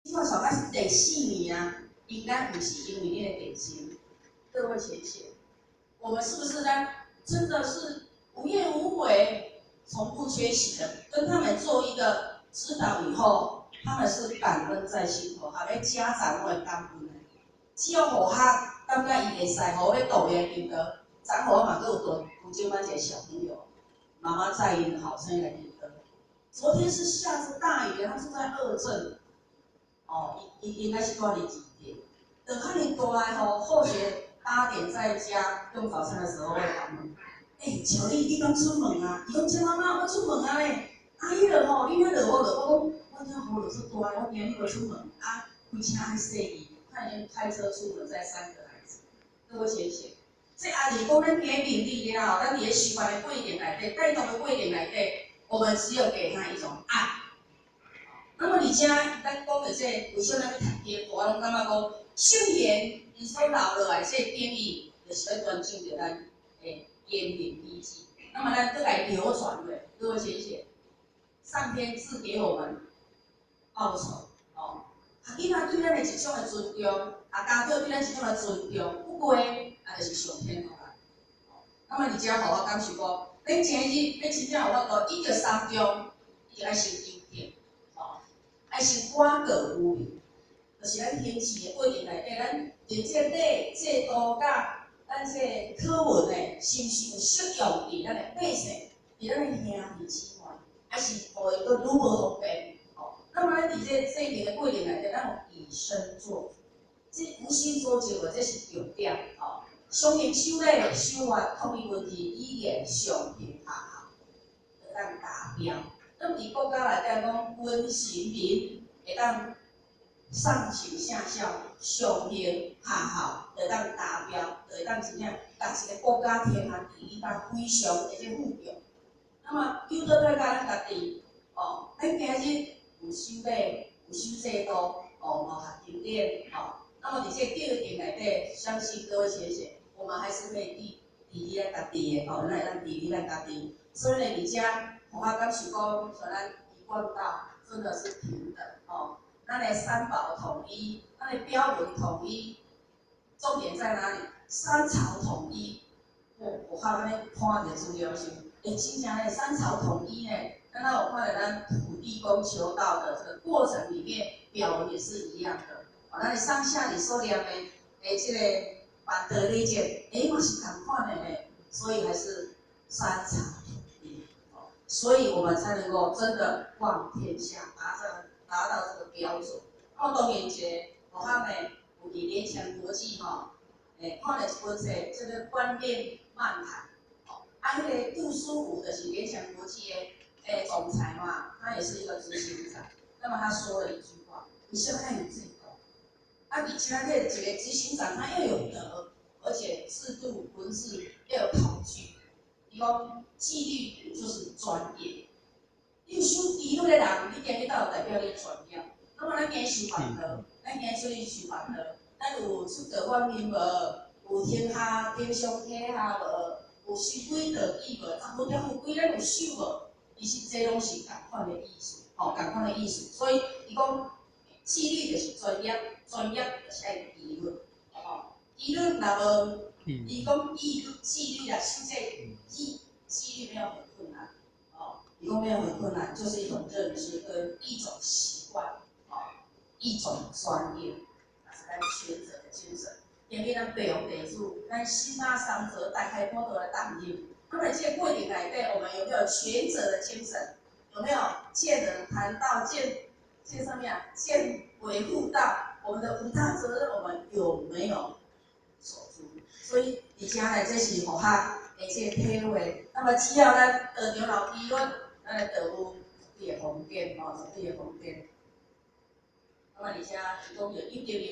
這擺上是第四名啊，應該毋是因為你的點心。各位淺顯，我們是不是呢？真的是無怨無悔，從不缺席的，跟他們做一個指導以後，他們是感恩在心頭，後尾家長會感恩的。只要予學感覺伊會使，予咧導的引導，昨昏嘛閣有帶初中班一個小朋友，媽媽載𪜶後生來引導。昨天是下着大雨，他住在二鎮，哦，伊應該是住佇二店。等遐爾大吼，後學8點在家用早餐的時候會講，欸，喬麗，你敢出門啊？伊講，這媽媽，我出門啊咧。啊，彼落吼，你遐落雨落，我講，我遮雨落足大，我驚你無出門啊，開車愛細意，他已經開車出門，載三個孩子。各位淺顯，這也是講咱行明理了後，咱佇咧修辦的過程內底，帶動的過程內底，我們只有給他一種愛。那麼而且咱講的這個，為啥物咱欲讀經？我攏感覺講，聖賢𪜶所留落來這個典義，就是欲傳承著咱的言行舉止。那麼咱閣來流傳的，各位淺顯，上天賜給我們報酬哦。啊，囡仔對咱的一種的尊重，啊，家長對咱一種的尊重，不過啊，就是上天予咱。那麼而且予我感受講，恁前日，恁真正有法度，伊著三中，伊就愛先糾正，吼，愛先改過有明，就是咱行事的過程內底，咱佇這個禮制度佮咱這個課文的，是毋是有適用佇咱的百姓，佇咱的兄弟姊妹，還是予伊閣愈無方便？吼，那麼咱佇這制定的過程內底，咱有以身作則，這無心作則，這是重點，吼。常行守禮、守法、統一文字、語言、上行下效，會當達標。那麼佇國家內底講，君臣民會當上行下效，上行下效，會當達標，會當真正共一個國家天下治理得非常的這富強。那麼糾倒轉來咱家己，哦，咱今日有守禮，有守制度，哦，有學經典，哦，那麼佇這個教育內底，相信各位淺顯，我們還是可以治理咱家己的，哦，咱會當治理咱家己。所以呢，佇遮，予我感受講，像咱一貫道真的是平等，哦，咱的三寶統一，咱的標準統一，重點在哪裡？三朝統一，我我按呢看著資料時，欸，真正的三朝統一呢，剛剛我看著咱土地公求道的這個過程裡面，表文也是一樣的。哦，咱的上下里所念的，欸，這個辦道禮節，欸，嘛是仝款的呢，所以還是三朝統一，哦，所以我們才能夠真的望天下，達到這個標準。那麼當然一個，我看呢，有佇聯強國際吼，欸，看了一本冊，這個觀念漫談，哦，啊，彼個杜書武就是聯強國際的欸總裁嘛，他也是一個執行長。那麼他說了一句話：你是愛你自己。啊，而且這一個執行長他要有德，而且制度文字要有考據。伊講紀律就是專業。你有守紀律的人，你今日就代表你專業。那麼咱今日修辦道，咱今日出去修辦道，咱有出道發明無？有天下天上天下無？有守規道紀無？十五條法規咱有守無？其實這攏是仝款的意思，吼，仝款的意思。所以伊講紀律就是專業，專業就是愛紀律，吼，紀律若無，伊講紀律紀律啊，守這紀紀律沒有很困難，哦，伊講沒有很困難，就是一種認知跟一種習慣，哦，一種專業，那是咱全責的精神。今日咱白王地主，咱新馬三澤大開普道的重任。那麼這個過程內底，我們有沒有全責的精神？有沒有見人談道見見上面啊？見維護到我們的五大責任，我們有沒有守住？所以，而且呢，這是互學的這個體會。那麼，只要咱道場有紀律，咱的道務絕對會方便，吼，絕對會方便。那麼，而且提供著一定的。